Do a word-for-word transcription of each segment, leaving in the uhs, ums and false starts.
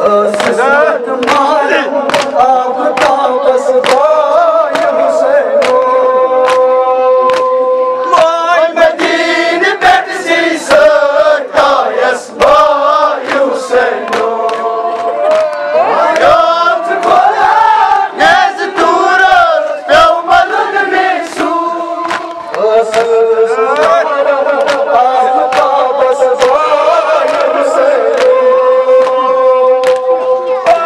ٲسٕس راتھ معلوم آفتابس بایہِ حسینو۔ ماے مدینہٕ پٮ۪ٹھ زی سٲرۍ آیس بایہِ حسینو۔ یوت خۄدا نیزِ تورس پیوٚو ملُن مےٚ سوٗ۔ ٲسٕس آفتابس بایہِ حسینو۔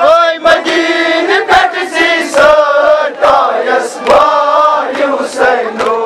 ماے مدینہٕ پٮ۪ٹھ زی سٲرۍ آیس بایہِ حسینو۔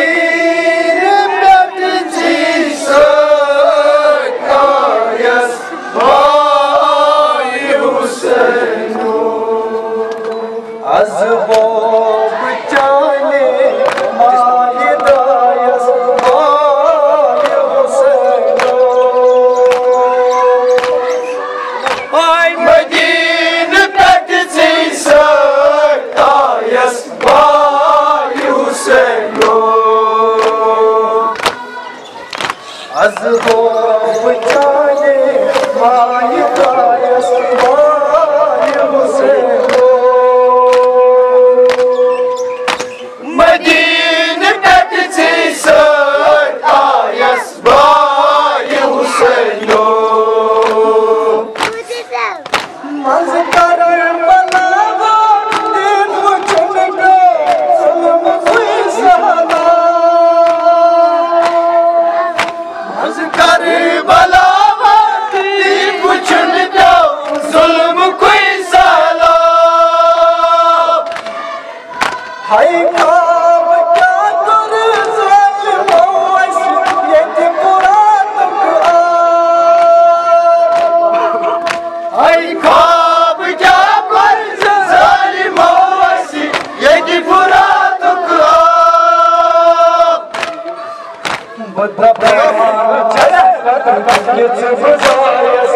مدینہٕ پٮ۪ٹھ زی سٲرۍ آیس بایہِ حسینو۔ از بوب چانہِ ماجہِ دایس بایہِ حسینو۔ آے مدینہٕ پٮ۪ٹھ زی سٲرۍ آیس بایہِ حسینو۔ از گوٚو بہٕ چانہِ مایہِ دایس بایہِ حسینو۔ مدینہٕ پٮ۪ٹھ ژےٚ سۭتۍ آیس بایہِ حسینو۔ منٛزٕ کرن بلاوان دین وٕچھُن پیوٚو ظلم کُے سہلاب۔ منٛزٕ کرن بلاوان دین وٕچھُن پیوٚو ظلم کُے سہلاب۔ ہاے خواب کیٛاہ کوٚر ظٲلمو اَسہِ ییٚتہِ فراتُک آب۔ ہاے خواب کیٛاہ کوٚر ظٲلمو اَسہِ ییٚتہِ فراتُک آب۔ بہٕ دپان چھَس، یہِ ژٕ بُزایَس۔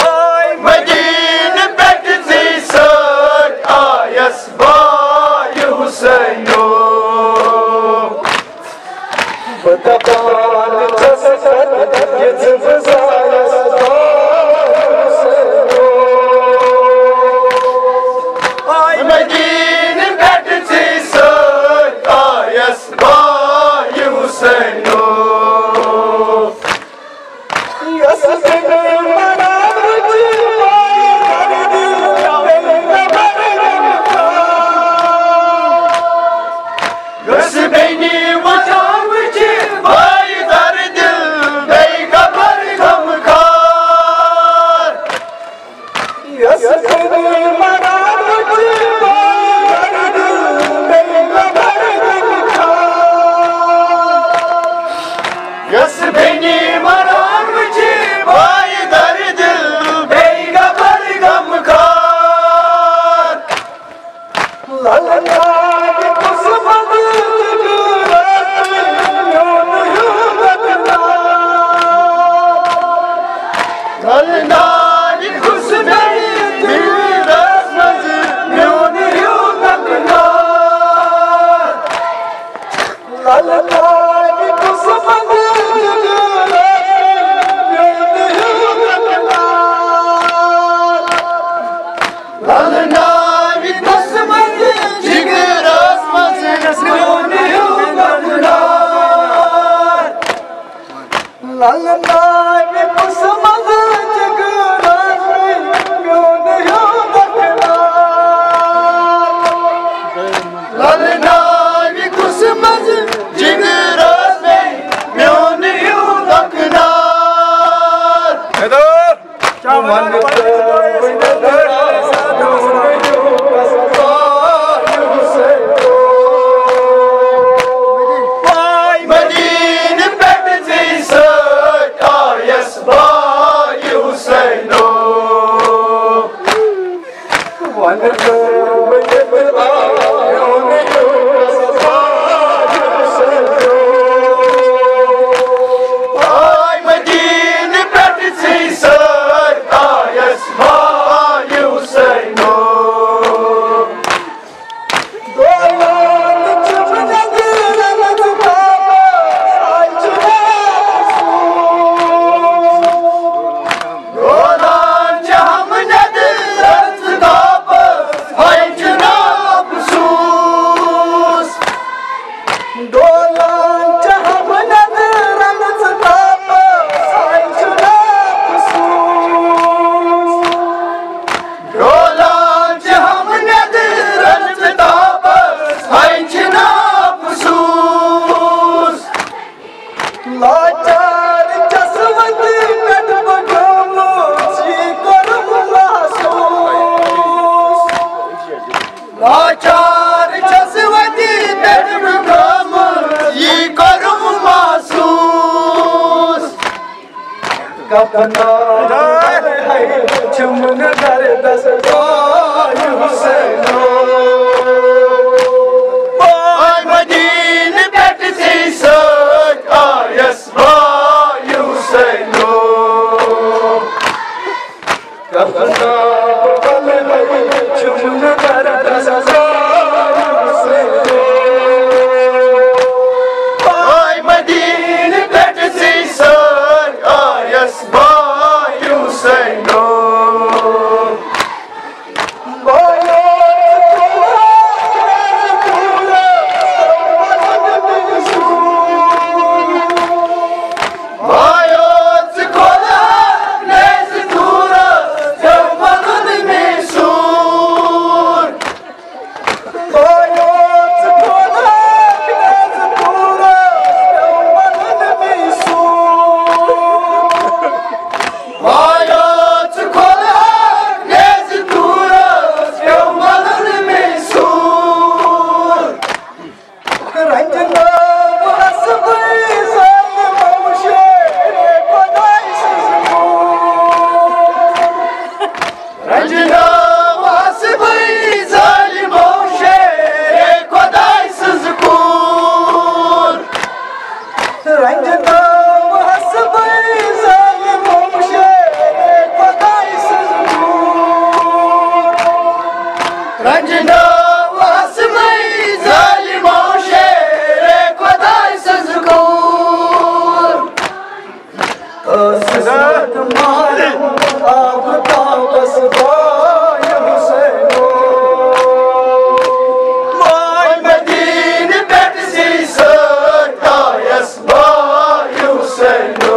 آے مدیٖنہٕ پٮ۪ٹھ ژےٚ سۭتۍ آیَس بایہِ حسینو۔ بہٕ دپان چھَس، یہِ ژٕ بُزایَس بایہِ حسینو۔ آے مدیٖنہٕ پٮ۪ٹھ ژےٚ سۭتۍ آیَس بایہِ حسینو۔ یۄس بیٚنہِ مَران وٕچھِ بایہِ دَردِ، بیٚیہِ نہ مَرِ غمخوار۔ یۄس بیٚنہِ مَران وٕچھِ بایہِ دَردِ، بیٚیہِ نہ مَرِ غمخوار۔ یۄس بیٚنہِ مَران وٕچھِ بایہِ دَردِ، بیٚیہِ نہ مَرِ غمخوار۔ یۄس بیٚنہِ مَران وٕچھِ بایہِ دَردِ، بیٚیہِ نہ مَرِ غمخوار۔ لَلہٕ نانہِ قٕسمَت میون ہیوٗ بدنام۔ لَلہٕ نانہِ قٕسمَت میٖرَس منٛز میون ہیوٗ بدنام۔ لَلہٕ نانہِ قٕسمَت میون ہیوٗ بدنام۔ لَلہٕ نانہِ قٕسمَت جِگرَس منٛز میون ہیوٗ غمنار۔ لَلہٕ نانہِ قٕسمَت جِگرَس منٛز میون ہیوٗ غمنار۔ لَلہٕ نانہِ قٕسمَت چھُم نہٕ دردس جاے حسینو۔ آے مدینہٕ پٮ۪ٹھ ژےٚ سۭتۍ آیس باے حسینو۔ کفنا بلے چھُم نہٕ دردس جاے حسینو۔ آے مدینہٕ پٮ۪ٹھ ژےٚ سۭتۍ آیس باے حسینو۔ رنجناوس بے ظالمو شیرے خداے سٕنٛز کوٗر۔ رنجناوس بے ظالمو شیرے خداے سٕنٛز کوٗر۔ رنجناوس بے ظالمو شیرے خداے سٕنٛز کوٗر۔ ٲسٕس رَتہٕ مارم آفتابس باے حسینو۔ ماے مدینہٕ پٮ۪ٹھ ژےٚ سۭتۍ آیس باے حسینو۔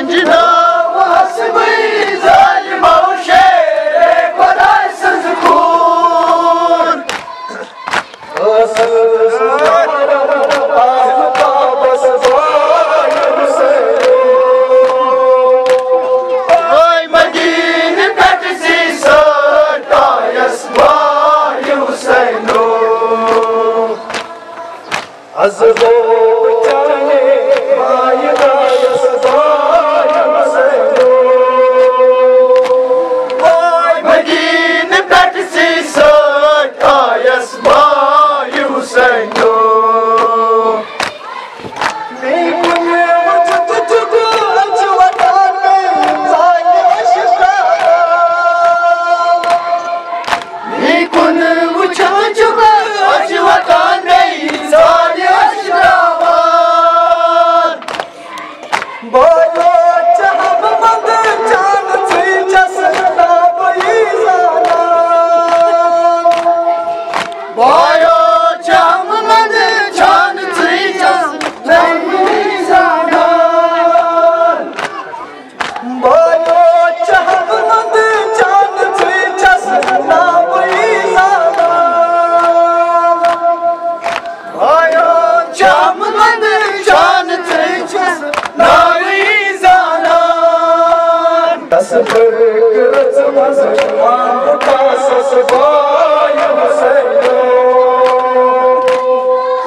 رنجناوس بے ظالمو شیرے خداے سٕنٛز کوٗر۔ ٲسٕس آفتابس باے حسینو۔ آے مدینہٕ پٮ۪ٹھ ژےٚ سۭتۍ آیس باے حسینو۔ از گوٚو چانہِ مایہِ دایس باے حسینو۔ آے مدینہٕ پٮ۪ٹھ ژےٚ سۭتۍ آیس باے حسینو۔ بیٚیہِ کُنہِ وٕچھِتھ چھُکھ أچھ وَٹان مےٚ زانہِ اشکہٕ۔ یہِ کُن وٕچھان چھُ بس، أچھ وَٹان بیٚیہِ زانہِ أچھ ترٛاوان۔ بولو چاہم مند چان ژٕے چھَس ناوٕے زانان۔ بولو چاہم مند چان ژٕے چھَس ناوٕے زانان۔ بولو چاہم مند چان ژٕے چھَس ناوٕے زانان۔ بولو چاہم مند چان ژٕے چھَس ناوٕے زانان۔ تصبر کٔرٕژ منٛز آمہٕ کاسس باے حسینو۔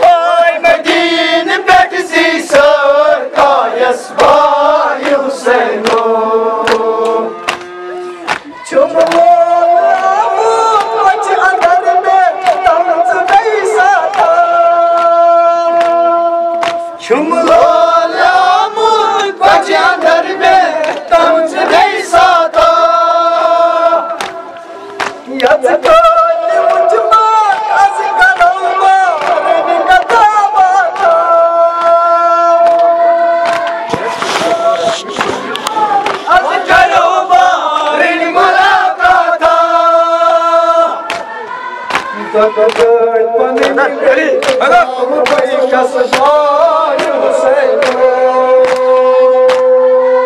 آے مدینہٕ پٮ۪ٹھ ژےٚ سۭتۍ آیس باے حسینو۔ چھُم لولہٕ آمُت پچہِ اندر مےٚ تمژٕ بیٚیہِ ساتہٕ۔ چھُم لولہٕ آمُت پچہِ اندر مےٚ تمژٕ بیٚیہِ ساتہٕ۔ یژھ کٲلۍ وُچھمَکھ از کرو بارٕنۍ کتھا باتھا۔ از کرو بارٕنۍ ملاقاتھا۔ دۄدٕ گٲڑۍ پنٕنۍ گٔے، بہٕ کس باے حسینو۔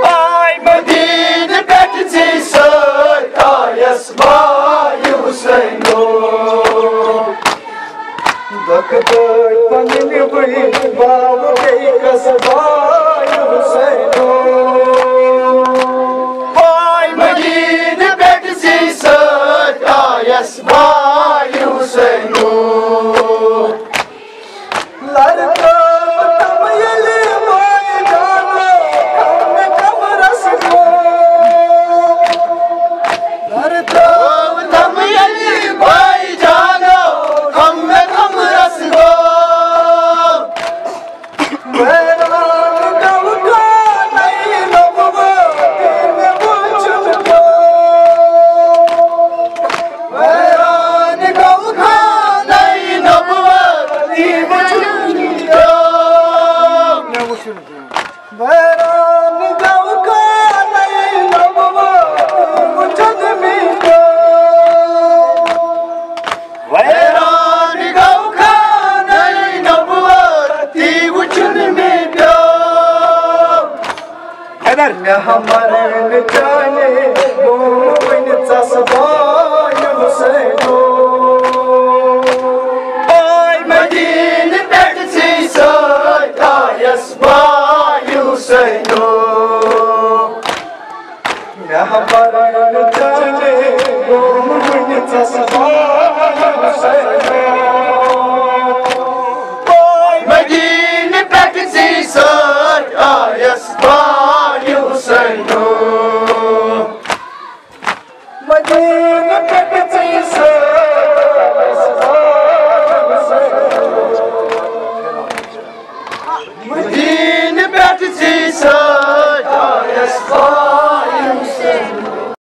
آے مدینہٕ پٮ۪ٹھ ژےٚ سۭتۍ۔ بھاے حسینو، بھاے مدیٖنہٕ پٮ۪ٹھ ژےٚ سۭتۍ آیس بھاے حسینو۔ لرِ ترٛٲو تم ییٚلہِ بھاے جانو، کم کمرس گوٚو۔ لرِ ترٛٲو تم ییٚلہِ بھاے جانو، کم کمرس گوٚو۔ ویران گوٚو خانَے نبوت، مےٚ وُچھُن پیوٚو۔ ویران گوٚو خانَے نبوت، مےٚ وُچھُن پیوٚو۔ ویران گوٚو خانَے نبوت، وُچھُن مےٚ پیوٚو۔ ویران گوٚو خانَے نبوت، تی وُچھُن مےٚ پیوٚو۔ حیدر۔ مےٚ ہا مرن چانہِ گوٚو وُنہِ ژس بھاے حسینو۔ بھاے مدیٖنہٕ پٮ۪ٹھ ژےٚ سۭتۍ آیس بھاے حسینو۔ مےٚ ہا مرن